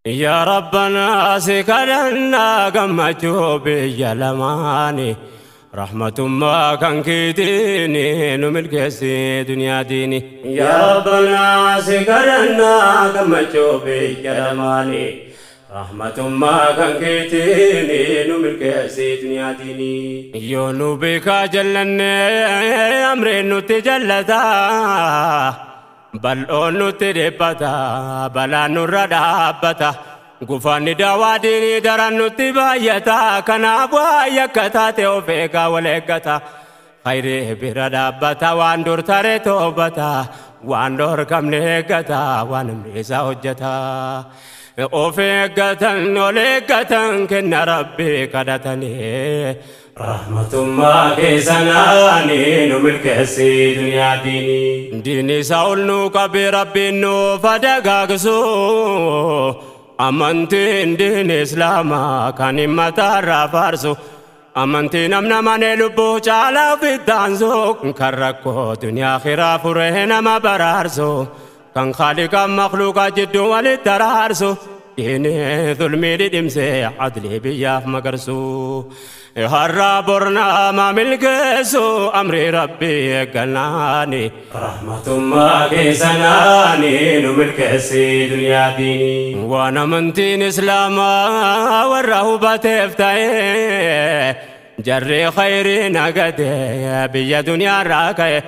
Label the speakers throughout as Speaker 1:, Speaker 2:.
Speaker 1: Yaa Rabbanaa si kadhannaa gammachuu biyya lamaani. Rahmatummaa kan keetiin nu milkeessi duniyaa diini. Yaa Rabbanaa si kadhannaa gammachuu biyya lamaani. Rahmatummaa kan keetiin nu milkeessi duniyaa diini. Yoo nu beekaa jallannee amreen nutti jallataa. Bal'oon nutti dhiphata, balaan nurra dhaabbata. Gufanni daawaa diinii daran nutti baay'ata. Kanaaf waa yakka taate of eegaa wal eeggata. Khayrii bira dhaabbata, waan dur tare toobata. Waan dhorkamne eeggata, waan namni isaa hojjeta. Of eeggatan, ol eeggatan, kenna Rabbii kadhatanii. Rahmatummaa keessanaanii nu milkeessi duniyaa diinii. Diinii isaa ol nuu qabee Rabbiin nuuf dagaagsu. Amantiin diinii Islaamaa kan hin mataarraa faarsu. Amantii namna manee lubbuu caalaa ofitti aansu. Kan rakkoo duniyaa akhiraa furee nama baraarsu. Kan khaaliqa makhluuqa jidduu walitti araarsu. Diinii zulmii dhidhimsee adlii biyyaaf magarsu. Har'a bornaa milkeessu amrii Rabbii eeggannaani. Rahmatummaa keessanaani nu milkeessi duniyaa diinii. Waan amantiin Islaamaa warra hubateef ta'e jarri khayrii nagatee biyya duniyaarraa ka'e.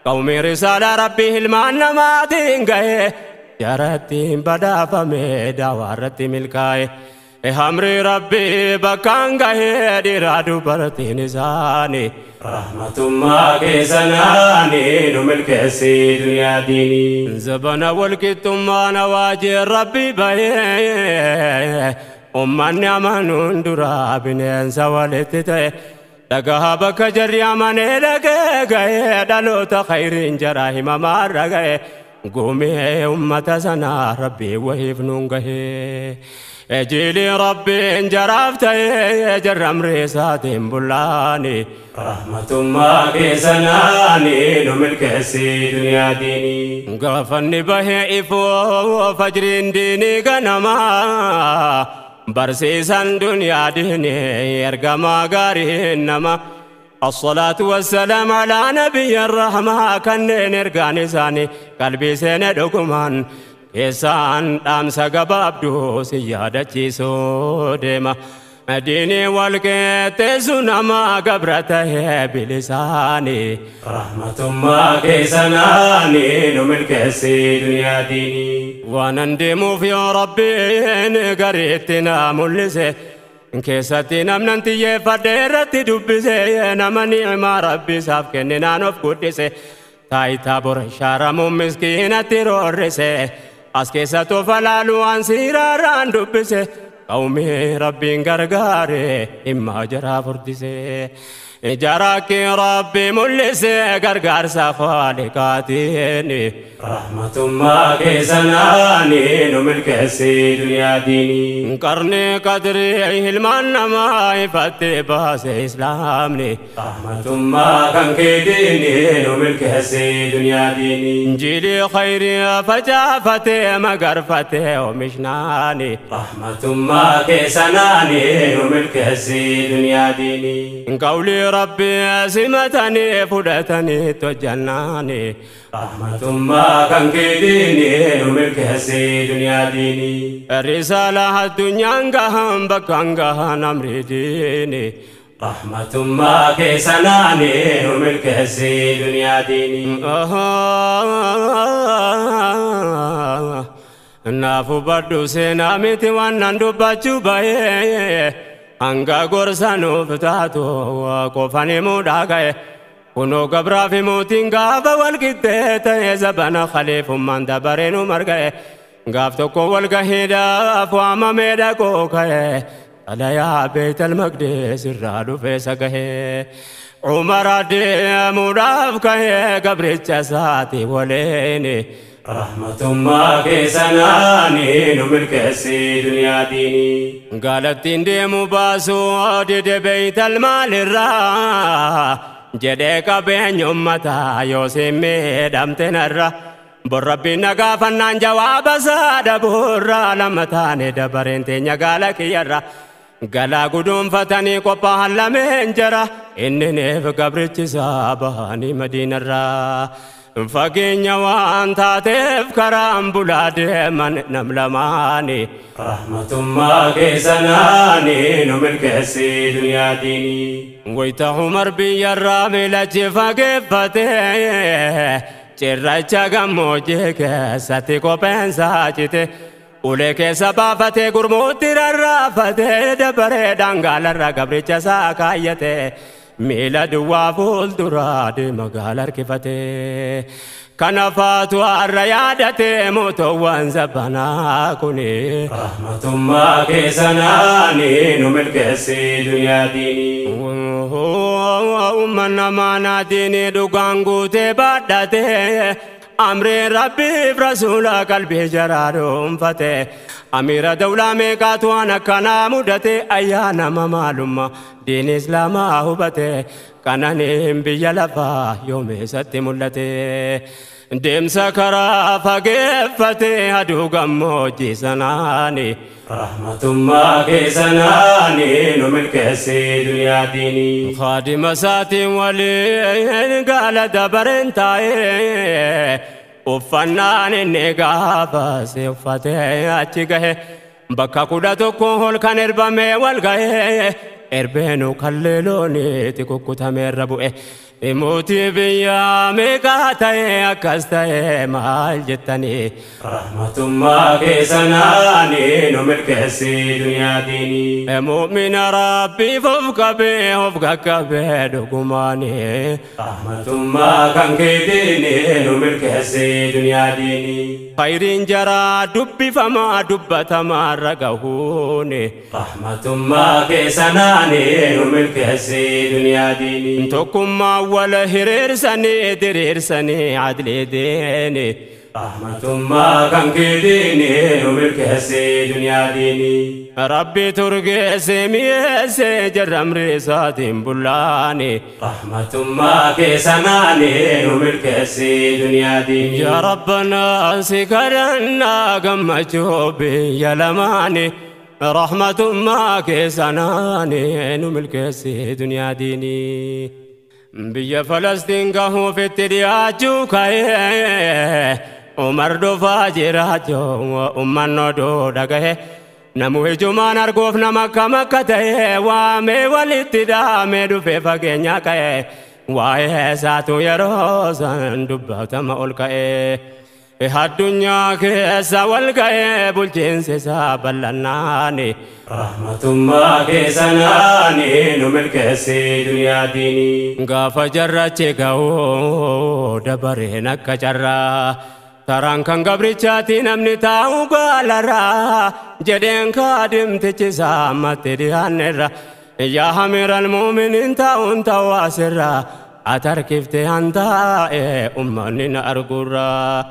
Speaker 1: Qawmii risaalaa Rabbii ilmaan namaatiin ga'e jarattiin badhaafame daawaa irratti milkaa'e. Hamri Rabbii bakkaan gahee dhiiraa dubartiin isaanii. Rahmatummaa keessanaanii nu milkeessi duniyaa diinii. Zabana walqixxummaan waajjirri Rabbii bahee ummanni amanuun duraa bineensa walitti ta'e. Dhagahaa bakka jarri amanee dhagee gahee dhaloota khayriin jaraa himamaarra gahee. Gumee ummata sanaa Rabbii wahiif nuun gahee. Ejiili Rabbiin jaraaf ta'ee jarra amrii isaatiin bullaani. Rahmatummaa keessanaanii nu milkeessi duniyaa diinii. Gaafanni bahee ifoo fajriin diinii ganamaa. Barsiisan duniyaa diinii ergamaa gaariin nama. الصلاة والسلام على نبي الرحمة kanneen ergaan isaanii qalbii seene dhugumaan. Keessaan dhaamsa gabaabduu si yaadachiisuu deema. Diinii wal qixxeessu nama gabra tahee bilisaanii. Rahmatummaa keessanaanii nu milkeessi duniyaa diinii. Waanan deemuuf yoo Rabbiin gariitti na mul'ise. Keessatti namnan xiyyeeffadhe irratti dubbise. Nama ni'imaa Rabbi isaaf kenne naan of guddise. Taayitaa bor shaaramuun miskiinatti roorrise. As keessa tofa laalu waan siiraarraan dubbise. Qawmii Rabbiin gargaare himmaa jaraa furdise. Jaraakki Rabbi mul'ise gargaarsa khaaliqaatiin. Rahmatummaa keessanaanii nu milkeessi duniyaa diinii. Qarni qadrii ilmaan namaa ifatti baase Islaamni. Rahmatummaa kan keetiin nu milkeessi duniyaa diinii. Injiilii khayrii facaafatee magarfatee oomishnaani. Rahmatummaa keessanaanii nu milkeessi duniyaa diinii. Qawlii Rabbii simatanii fudhatanii hojjannaani. Rahmatummaa kan keetiin nu milkeessi duniyaa diinii. Risaalaa addunyaan gahan bakkaan gahan amrii diinii. Rahmatummaa keessanaanii nu milkeessi duniyaa diinii. Naaf hubadhu seenaa miti waan nan dubbachuu bahee. Hanga gorsa nuuf taatu qofan himuu ga'e. Kunoo gabraa fi mootiin gaafa wal qixxee ta'e zabana khaliifummaan dabaree nu marga'e. Gaaf tokko wal gahiidhaaf waamamee dhaqoo ka'e. Xalayaa Beetal Maqdis irraa dhufee sagahee. Umar adeemuudhaaf ka'ee gabricha isaatii waliin. Rahmatummaa keessanaanii nu milkeessi duniyaa diinii. Gaalattiin deemu baasuu dide Beetal maalirraa. Jedhee qabeenya ummataa yoo si miidhamte narra. Bor rabbiin na gaafannaan jawaaba isaa dhabuurra lama taane dabareen teenya gaala kiyyarra. Galaa guduunfatanii qophaa'an lameen jara innineef gabrichi isaa bahanii madiinarraa. Fageenya waan taateef karaan bulaa deeman nam lamaani. Rahmatummaa keessanaani nu milkeessi duniyaa diinii. Wayita Umar biyyarraa miilachi fageeffatee cirracha gammoojjii keessatti kopheensaa cite. Ulee keessa baafatee gurmuutti rarraafatee dabaree dhangaalarra gabricha isaa kaayyate. Miila duwwaa fuulduraa deema gaala harkifatee. Kana faatu har'a yaadatee mootoowwan zabbanaa kuni. Rahmatummaa keessanaani nu milkeessi duniyaa diinii. Uummanna maanaa diinii dhugaan guutee baadhatee. Amri rabbiif rasuula qalbii jaraa dhuunfate. Amiira dawlaa meeqaatu waan akkanaa mudate ayyaana maalummaa diin islaamaa hubate. Qananiin biyya lafaa yoomeessatti mul'ate. Deemsa karaa fageeffate aduu gammoojjii sanaani. Rahmatummaa keessanaani nu milkeessi duniyaa diinii. Khaadima isaatiin waliin gaala dabareen taa'ee uffannaan inni gaafase uffatee achi gahe. Bakka 11 ol kan erbamee wal gahee erbeenu kalleeloonitti kukkutameerra bu'e. Mootii biyyaa meeqaa ta'e akkas ta'e maal jettanii. Rahmatummaa keessanaani nu milkeessi duniyaa diinii. Mu'mina rabbiif of qabee of qaqqabee dhugumaani. Rahmatummaa kan keetiini nu milkeessi duniyaa diinii. Khayriin jaraa dubbifamaa dubbatamaa irra gahuuni. Rahmatummaa keessanaani nu milkeessi duniyaa diinii. Tokkummaa wal hiriirsanii diriirsanii adlii diini. Rahmatummaa kan keetiini nu milkeessi duniyaa diinii. Rabbi turgeesse mi'eesse jarra amri isaatiin bullaani. Rahmatummaa keessanaani nu milkeessi duniyaa diinii. Yaa Rabbanaa si kadhannaa gammachuu biyya lamaani. Rahmatummaa keessanaani nu milkeessi duniyaa diinii. Biyya Falastiin gahuuf itti dhiyaachuu ka'ee Umar dhufaa jiraachuu uummanni oduu dhagahe. Namu ijumaan arguuf nama akkam akka ta'e waamee walitti dhaamee dhufee fageenya ka'e. Waa'ee isaatu yeroo san dubbatama ol ka'e. Addunyaa keessa wal ga'ee bulchiinsi isaa bal'annaani. Rahmatummaa keessanaani nu milkeessi duniyaa diinii. Gaafa jarrachi ga'uu dabareen akka carraa. Taraan kan gabrichaati namni taa'u gaalarraa. Jedheen kaadimtichi isaa ammatti dhiyaanneerra. Yaa amiiral muuminiin taa'uun ta'uu asirraa. Atarkiftee hantaa'e uummanni na arguurraa.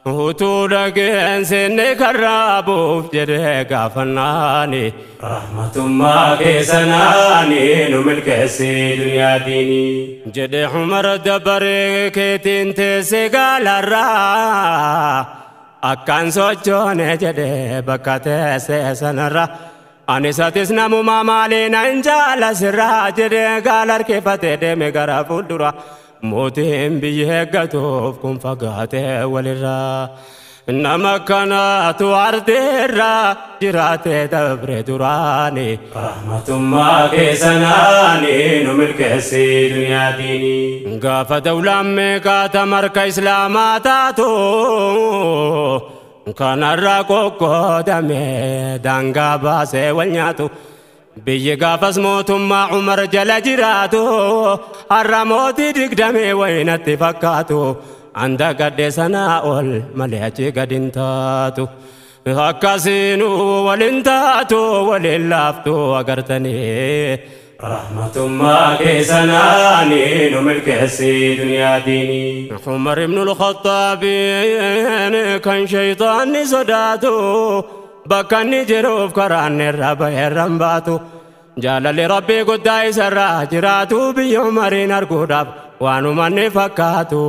Speaker 1: Utuu dhageensinni karraa buuf jedhee gaafannaani. Rahmatummaa keessanaani nu milkeessi duniyaa diinii. Jedhee Umar dabaree keetiin teesse gaalarraa. Akkaan sochoone jedhee bakka teesse sanarra. Ani satis namumaa maaliin nan jaalasirraa jedhee gaala harkifatee deeme gara fuuldura. Mootiin biyya eeggatuuf kun fagaatee walirraa. Nama kanaatu ardeerraa jiraatee dabre duraani. Rahmatummaa keessanaani nu milkeessi duniyaa diinii. Gaafa dawlaan meeqaata marka islaamaa taatu kanarraa qoqqoodame daangaa baasee wal nyaatu. Biyyi gaafas mootummaa Umar jala jiraatu har'a mootii 20 wayinatti fakkaatu. Anda gadde sanaa ol malee achi gad hin taatu. Akkasiinuu waliin taatu waliin laaftu agartanii. Rahmatummaa keessanaani nu milkeessi duniyaa diinii. Umar ibnul Khattaabiin kan shayxaanni sodaatu bakka inni jiruuf karaan irra baheerra hin baatu. Jaalalli Rabbii guddaa isarraa jiraatu biyya Umariin arguudhaaf waanuma inni fakkaatu.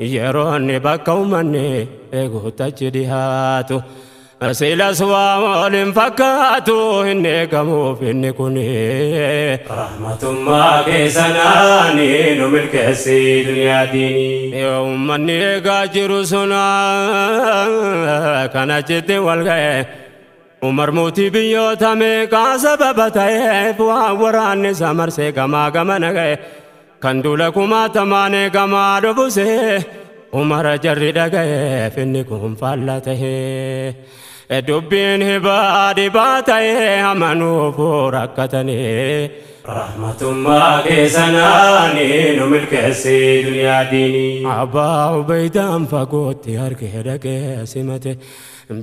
Speaker 1: Yeroonni bakka uummanni eeguutachi dhihaatu. Silas waa waliin fakkaatu hin eegamuuf inni kuni. Rahmatummaa keessanaani nu milkeessi duniyaa diini. Uummanni eegaa jiru suna kana jetti wal ga'e. Umar mootii biyyoota meeqaa sababa ta'eef waan waraanni isa marsee gamaa gamana ga'e. Kan duula kumaatamaan eegamaa dhufusee Umar jarri dhaga'eef inni kun faalla ta'ee. Dubbiin hibaa dhibaa ta'ee amanuuf rakkatanii. Rahmatummaa keessanaani nu milkeessi duniyaa diini. Abbaa Ubaydaan fagootti harkee dhaqee simate.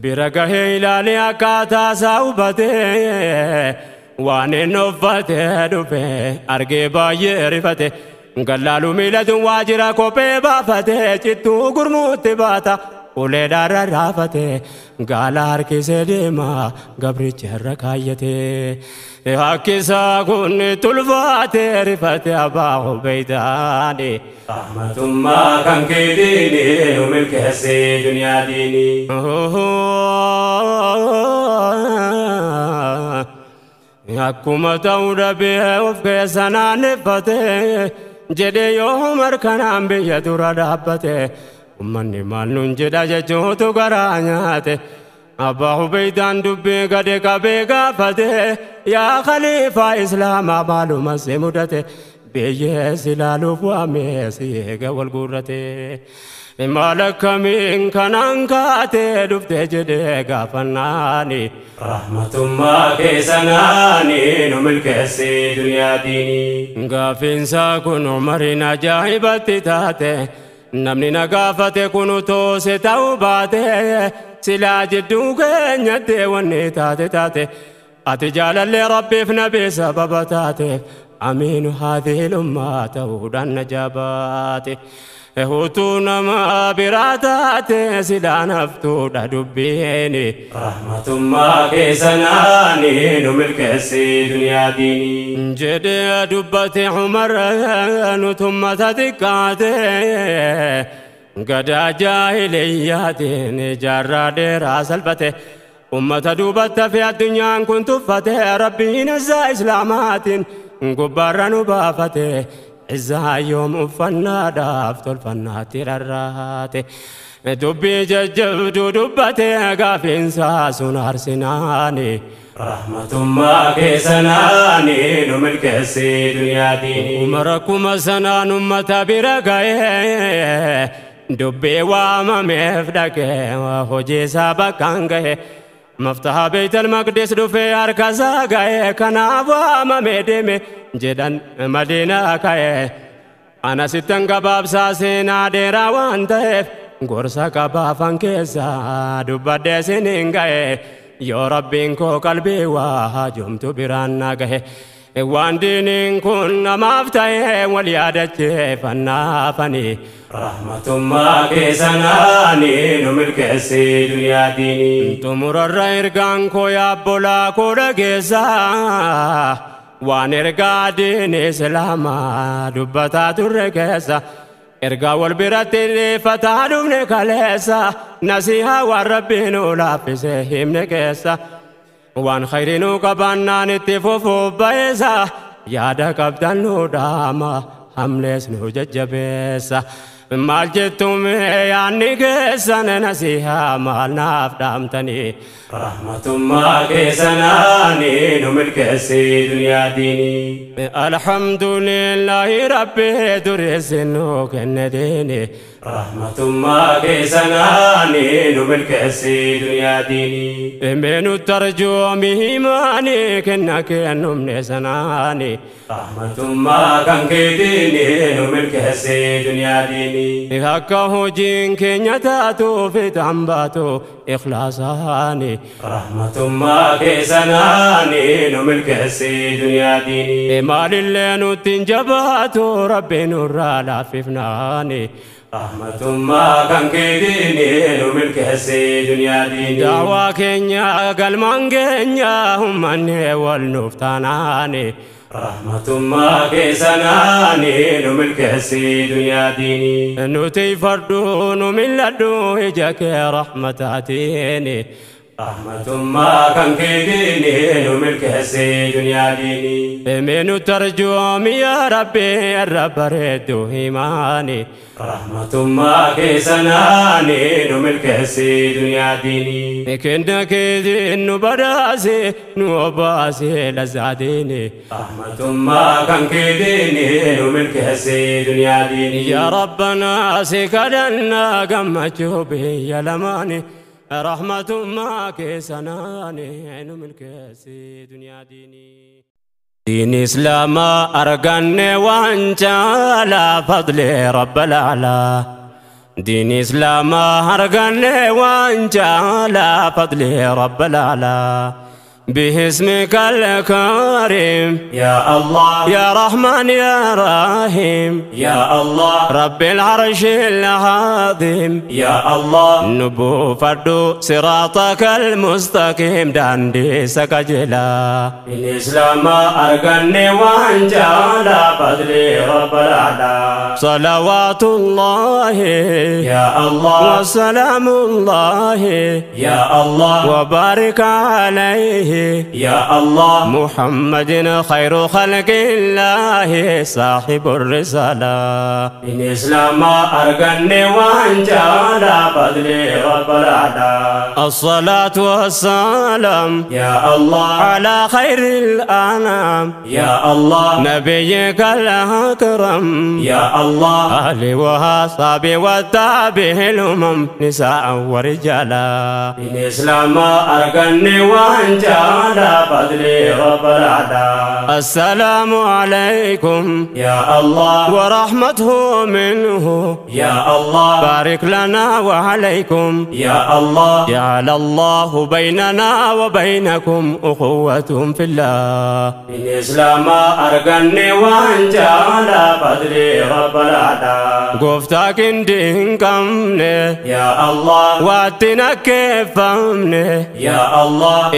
Speaker 1: Bira gahee ilaalee akkaataa isaa hubatee. Waan inni uffatee dhufe argee baay'ee rifate. Gallaalu miilatuun waajjira kophee baafatee cittuu gurmuutti baata. Uleedhaan rarraafate gaala harkisee deema gabricha irra kaayyate. Hakkisaa kun tulfaate rifate Abbaa Ubaydaani. Rahmatummaa kan keetiini nu milkeessi duniyaa diini. Akkuma ta'uu dhabee of keessa naanneffate jedhee yoo Umar kanaan biyya dura dhaabbate. Uummanni maal nuun jedha jechuutu garaa nyaate. Abbaa Ubaydaan dubbii gadi qabee gaafate. Yaa khaliifaa Islaamaa maaluma si mudate. Biyyees ilaaluuf waamee si eega wal guurrate. Maal akkamiin kanaan kaatee dhufte jedhee gaafannaani. Rahmatummaa keessanaani nu milkeessi duniyaa diini. Gaafiinsaa kun Umariin ajaa'ibatti taate. Namni na gaafate kun utuu si ta'uu baate. Silaa jidduu keenyatti wanni taate taate. Ati jaalallee Rabbiif nabii sababa taateef amiinu haadhiil ummaa ta'uudhaan na jabaate. Hutuu nama biraa taate silaa naftuudha dubbiini. Rahmatummaa keessanaani nu milkeessi duniyaa diini. Jedhee dubbate Umar nutummata xiqqaate. Gadaa jaahiliyyaatiin jaarraa dheeraa salphate. Ummata duubatti hafe addunyaan kun tuffate. Rabbiin izaa Islaamaatiin gubbaarra nu baafate. Izaa yoom uffannaadhaaf tolfannaatti rarraate. Dubbii jajjabduu dubbate gaafiinsaa sun arsinaani. Rahmatummaa keessanaani nu milkeessi duniyaa diini. Umar akkuma sanaan ummata bira ga'ee. Dubbii waamameef dhaqee hojii isaa bakkaan ga'e. Maftaha Beeytal Maqdis dhufee harka isaa ga'e. Kanaaf waamamee deeme jedhan Madiinaa ka'e. Ana sittan gabaabsaa seenaa dheeraa waan ta'eef gorsa qabaafan keessaa dubbadhee siniin ga'e. Yoo Rabbiin koo qalbii waa haajomtu biraan na gahe. Waan diiniin kun namaaf ta'e wal yaadacheeffannaafani. Rahmatummaa keessanaani nu milkeessi duniyaa diini. Xumurarra ergaan koo yaabbolaa koo dhageessaa. Waan ergaa diini Islaamaa dubbataa turre keessa. Ergaa wal biratti dhiifataa dhufne kaleessa. Nasihaa waan Rabbiin nu laaffise himne keessa. Waan khayrii nu qabaannaan itti fufuuf ba'eessa. Yaada qabdan nu dhaama hamlees nu jajjabeessa. Maal jettu mee yaadni keessan nasihaa maal naaf dhaamtanii. Rahmatummaa keessanaani nu milkeessi duniyaa diini. Alhamdulillahi Rabbi dureessi nu kenne diini. Rahmatummaa keessanaani nu milkeessi duniyaa diini. Mee nu tarjoomi himaani kenna kennumne sanaani. Rahmatummaa kan keetiini nu milkeessi duniyaa diini. Akka hojiin keenya taatuuf fiixaan baatu ikhlaasaani. Rahmatummaa keessanaani nu milkeessi duniyaa diini. Maalillee nutti hin jabaatu Rabbi nurraa laaffifnaani. Rahmatummaa kan keetiini nu milkeessi duniyaa diini. Daawaa keenya galmaan keenya uummanni wal nuuf taanaani. رحمة كيسناني نملك دنيا ديني نتي فردون من لدو إجاك رحمة أتيني رحمة ما كان كيديني نملك دنيا ديني من ترجوم يا ربي الرب رد إيماني رحمة ما كيسناني نملك دنيا ديني كنا كيدين نبراسي نوباسي لزاديني رحمة ما كان كيديني نملك دنيا ديني يا ربنا سكرنا قمت بي يا لماني رحمة ما كيسناني نملك دنيا ديني دين إسلام أرقني وانت على فضل رب الأعلى دين إسلام أرقني وانت على فضل رب الأعلى باسمك الكريم يا الله يا رحمن يا رحيم يا الله رب العرش العظيم يا الله نبو فردو صراطك المستقيم داندي سكجلا الإسلام أرقني وانت على فضل رب الأعلى صلوات الله يا الله وسلام الله يا الله وبارك عليه يا الله محمد خير خلق الله صاحب الرسالة إن إسلام أرقني وانت على فضل رب الأعلى الصلاة والسلام يا الله على خير الأنام يا الله نبيك الأكرم يا الله أهلي وأصحابي والتابع الأمم نساء ورجالا إن إسلام أرقني وانت على فضل رب الأعلى السلام عليكم يا الله ورحمته منه يا الله بارك لنا وعليكم يا الله جعل الله بيننا وبينكم أخوة في الله إن إسلام أرقني وانت على فضل رب الأعلى قفتك دين كمني يا الله واتنا كيفمني يا الله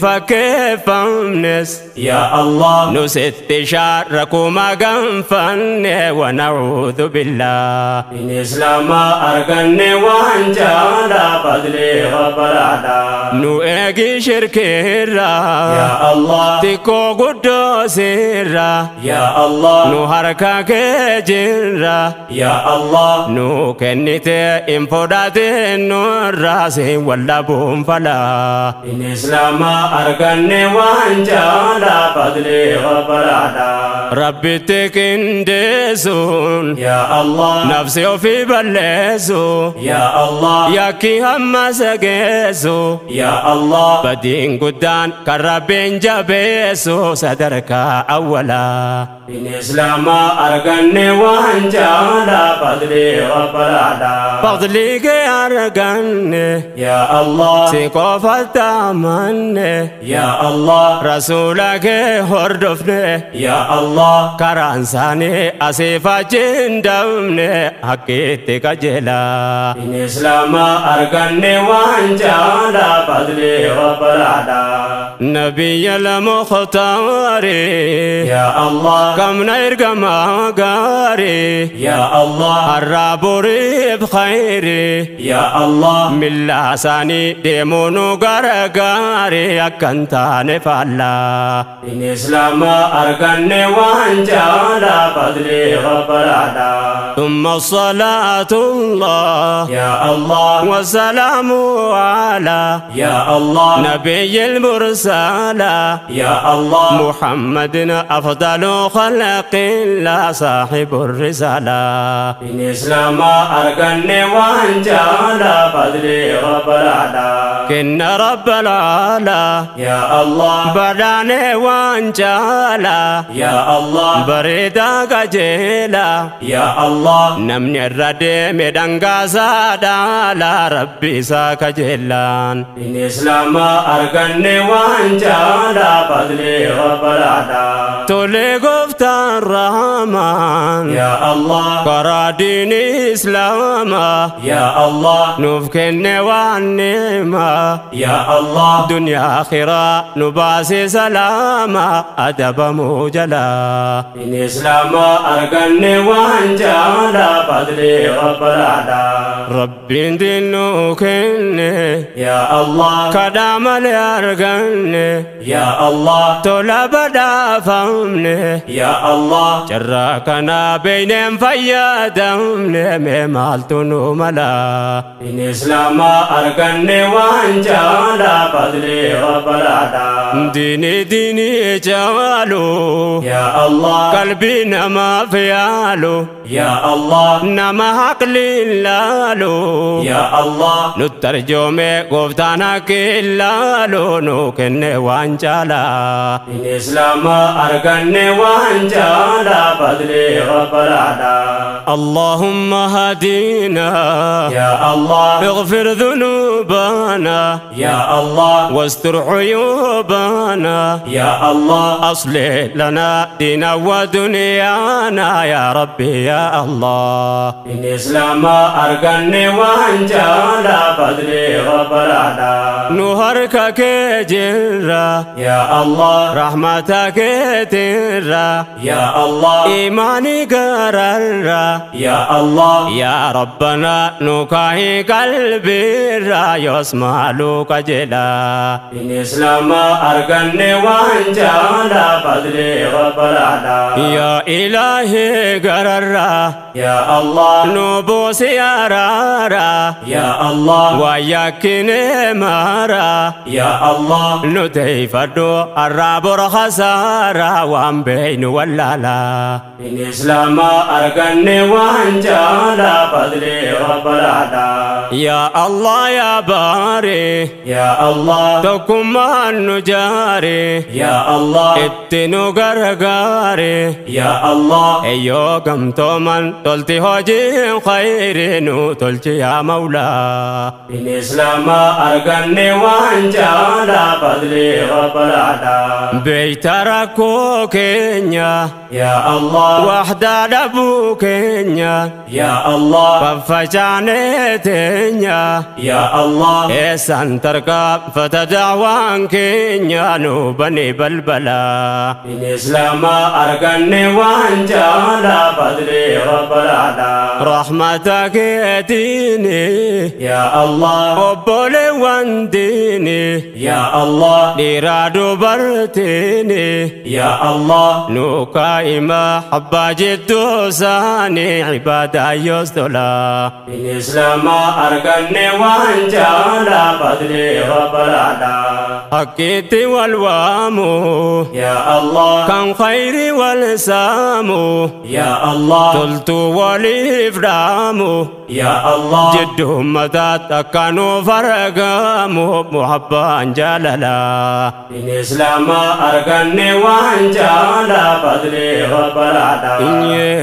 Speaker 1: فكيفمنس يا الله نست شاركما قنفني ونعوذ بالله إن إسلام أرقني وانت على فضل رب الأعلى نؤجي شرك يا الله تكو قدوس يا الله نهارك كجرا يا الله نو كنت انفراد نور ولا بوم فلا إن إسلام أرقني وانت على فضل رب الأعلى ربي تكندسون يا الله نفسي في بلسو يا الله يا كي هم سجسو يا الله بدين قدان كربين جبسو صدرك أولا إن إسلام أرقني وانت على فضل رب الأعلى فضلك أرقني يا الله سيقوف تامني يا الله رسولك هردفني يا الله كرانساني أسيفا جندمني حقيتك جلا إن إسلام أرقني وانت على فضل رب الأعلى نبي المختار يا الله كم نيرك ما قاري يا الله الرب بخيري يا الله من لساني ديمونو غرغاري أكنتاني فلا إن إسلام أرقني وانت على فضل رب الأعلى ثم الصلاة الله يا الله والسلام على يا الله نبي المرسلة يا الله محمد أفضل خلق الله صاحب الرسالة إن إسلام أرقني وانت على فضل رب الأعلى كن رب العلا يا الله براني وانت على يا الله بريدا قجيلا يا الله نمني الردم دنقا سادا لا ربي ساكجلان إن إسلام أرقني waan caalaa fadlii rabbalaadha. Tole gooftaan Rahmaan, yaa Allah, karaa diini Islaamaa, yaa Allah, nuuf kenne waan ni'maa, yaa Allah, duniyaa akhiraa nu baase salaama adabamuu jalaa. In Islaamaa arganne waan caalaa fadlii rabbalaadha. Rabbiin diinuu kenne, yaa Allah, kadhaa malee arganne, yaa Allah, tola badhaafamne, yaa Allah, carraa kana beeyneen fayyadamne mee maaltu nu mala. In Islaamaa arganne waan caalaa fadlii rabbalaadha. Diini diini caalu, yaa Allah, qalbii namaaf yaalu, yaa Allah, nama haqliin laalu, yaa Allah, nu tarjoome gooftaan haqqi laalu nu kenne waan caalaa. In Islaamaa arganne waan caalaa fadlii rabbalaadha. Allahumma hadina, yaa Allah, اغفر ذنوبنا، يا الله، واستر عيوبنا، يا الله، أصلح لنا دينا ودنيانا يا ربي يا الله. إن إسلام أرغني وانجالا فضلي ربنا نهرك كجرة، يا الله، رحمتك ترى، يا الله، إيماني قرر، يا الله، يا ربنا نكاهي قلبي يسمع لك جلا. إن إسلام أرغني وانجالا فضلي ربنا يا إلهي قرر، يا الله، نبوس يا رارا، يا الله، وياك مارا، يا الله، نتيفدو الرابر خسارة وان بين ولا لا. إن إسلام أرغني وانجالا فضلي ربنا يا الله يا باري، يا الله، تكما نجاري، يا الله، اتنو غرغاري، يا الله، ايو قمتو من تلتي هوجين خيري نو تلتي يا مولا. إن إسلام أرغني وانجالا فضلي ربنا بيت ركو كينيا، يا الله، وحدة دبو كينيا، يا الله، ففجانتينيا، يا الله، إسان تركب فتدعوان كينيا نوبني بلبلا. إن إسلام أرغني وانجالا فضلي ربنا رحمتك يديني، يا الله، أبولي وانديني، يا الله، لرادو برتيني، يا الله، نوكايما حبا جدو ساني عبادة يستولا. إن إسلام أرغني وانجالا فضلي ربنا حقيتي والوامو، يا الله، كان خيري والسامو، يا الله، تلتو وليفرامو، يا الله، جدهم متى كانوا فرقامو محبا جلالا. إن إسلام أرغني وانجالا فضلي ربنا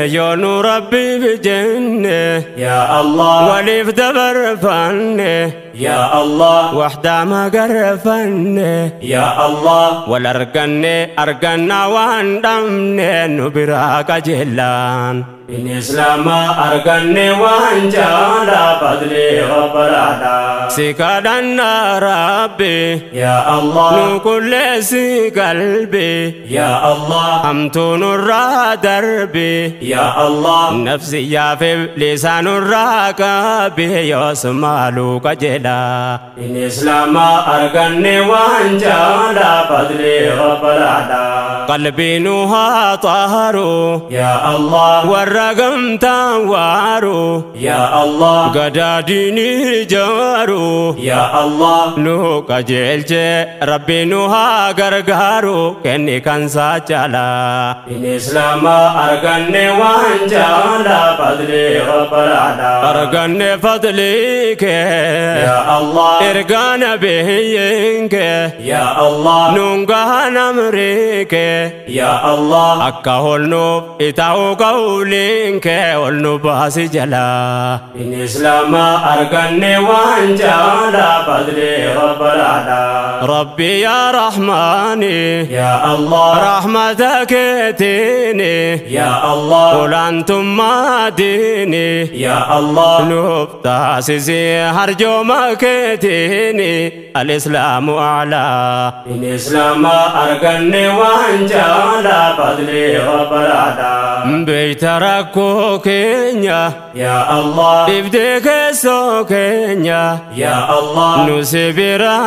Speaker 1: يا ربي بجنة، يا الله، وليف دبر فنه، يا الله، وحدة ما قرفني، يا الله، ولا أرغني أرغنا واندمني نبراك جلان. إن إسلام أرغني وانجالا فضلي ربنا سكادنا ربي، يا الله، نكل سي قلبي، يا الله، أمتون الرا دربي، يا الله، نفسي يا في لسان الراكبي يسمع لك جلا. إن إسلام أرغني وانجالا فضلي ربنا قلبي نوها طهرو، يا الله، والرقم تنوارو، يا الله، قداديني جارو، يا الله، نوك جيلجي ربي نوها غرغارو كني كان ساجلا. إن إسلام أرغني وانجالا فضلي ربنا أرغني فضلك، يا الله، إرغانا بهينك، يا الله، نونغانا أمريك، يا الله أكهولنو إتاو قولين كي ولنو باسي جلا إن إسلام أرغني وانجالا فضلي رب العلا ربي يا رحماني يا الله رحمتك اتيني يا الله قل أنتم ما ديني يا الله نوب تاسسي هرجو مكتيني الإسلام أعلى إن إسلام أرغني وانجالا فضلي رب العلا بيت ركو كينيا يا الله إبدك سوكينيا يا الله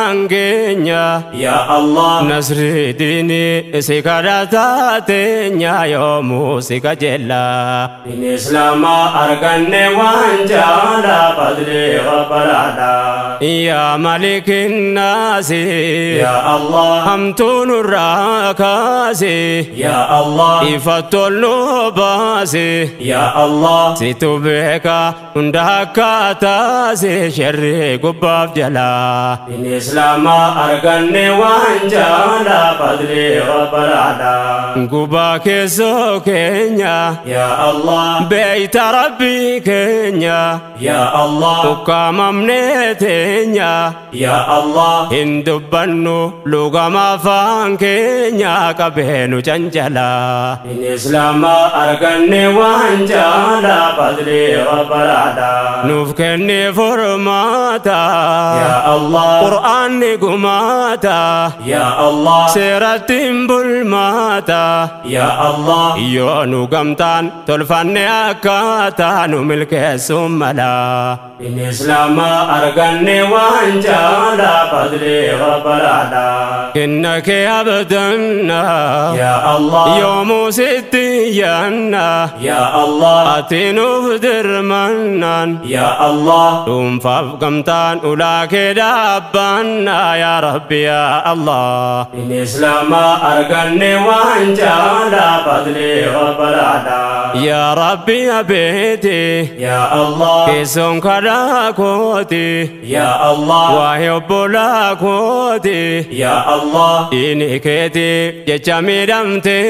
Speaker 1: نسبرانجينيا يا الله نصر ديني سكرتاتينيا يوم سكجلا إن إسلام أرغني وانجالا فضلي رب العلا يا ملك الناس يا الله همتون الراكاسي يا الله إفتول باسي يا الله ستبك عندك شر قباب جلا إن إسلام أرغني وانجالا فضلي رب العلا قباك سوكينيا يا الله بيت ربي كينيا يا الله وقام منتينيا يا الله هندبنو لغا ما فانكينيا كبينو جنجلا إن إسلام أرغني وانجالا فضلي رب العلا نوفكني فرماتا يا الله قرآن قماتا يا الله سيرة بالماتا يا الله يونو قمتان تلفني أكاتا نملك سملا إن إسلام أرغني وانجالا فضلي رب العلا إنك أبدنا يا الله يوم ستيانا يا الله أتنو درمنا يا الله تنفف قمتان أولاك دابنا يا ربي يا الله إن إسلام أرغني وانجالا فضلي رب العلا يا ربي يا بيتي يا الله كيسون كراكوتي يا الله وحب لاكوتي يا الله إني كيتي ججامي دمتي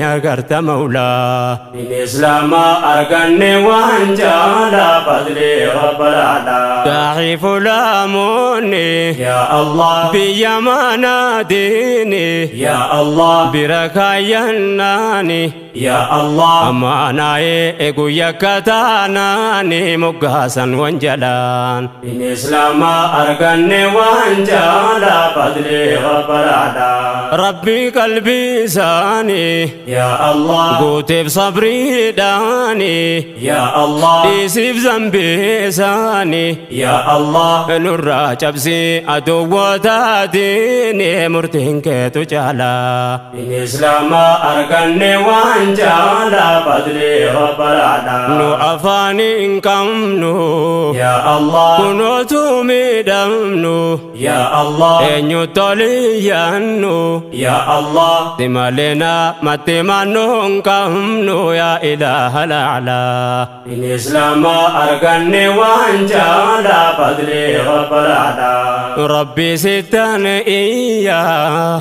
Speaker 1: يا قرت مولا إن إسلام أرغني وانجالا فضلي رب العلا ضعيف لاموني يا الله بيمانا ديني يا الله بركايناني يا الله أمانا إيقو يكتاناني مقاسا وانجلان إن إسلام أرغني وانجالا فضلي رب العلا ربي قلبي ساني يا الله قوتي بصبري داني يا الله ديسي بذنبي ساني يا الله نور جبسي أدو تاديني مرتين كتو جالا إن إسلام أرغني وانجالا فضلي رب العلا نو أفاني إنكمنو يا الله كنوتو ميدمنو يا الله إنيو توليانو يا الله تمالنا ما تمانو كمنو يا إله الأعلى إن إسلام أرغني وانجالا فضلي رب العلا ربي ستان إيا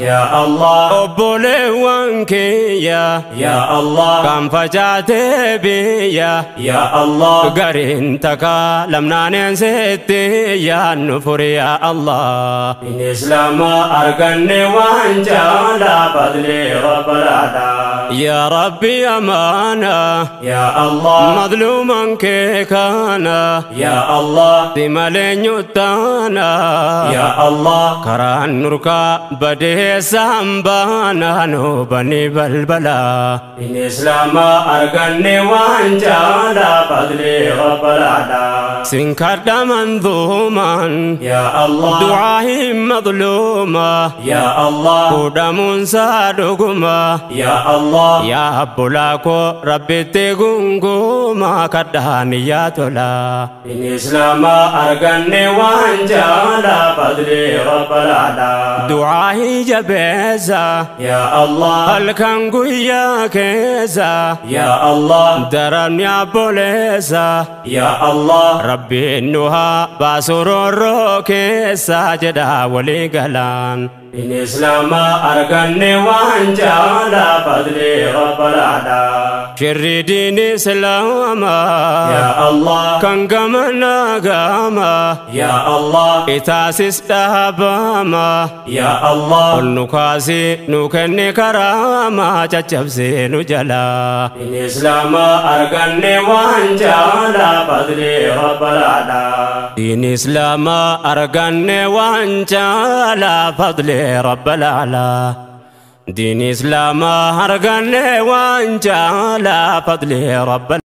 Speaker 1: يا الله أبولي وانكيا يا الله كم فجعت بيا يا الله قرين تكا لمنا ننسيتي يا النفر يا الله إن إسلام أرغني وانجالا فضلي رب العلا يا ربي أمانة يا الله مظلوما كيكانا يا الله تمالين يتانا يا الله كران نركا بدي سامبانا نوبني بلبلا إن إسلام أرغني وانجالا فضلي رب العلا سنكرد منظوما يا الله دعائي مظلوما يا الله قدام صادقما يا الله يا أبولاكو ربي تغنغوما كدهاني يا تولا إن إسلام أرغني وانجالا فضلي رب العلا دعائي جبيزا يا الله الكنغو يا كيزا يا الله درن يا بوليزا يا الله ربي إنها باسرور كيسا جدا ولي قلان Diin Islaamaa arganne waan caalaa fadli Rabbal aalaa. Shirri diin Islaamaa. Yaa Allah. Kan gamana gama. Yaa Allah. Itaasis dhaabama. Yaa Allah. Ol nu kaasi nu kenni karaamaa caccabsee nu jalaa. Diin Islaamaa arganne waan caalaa fadli Rabbal aalaa. Diin Islaamaa arganne waan caalaa fadli Rabbal aalaa. Diin Islaamaa arganne waan caalaa fadli Rabbal.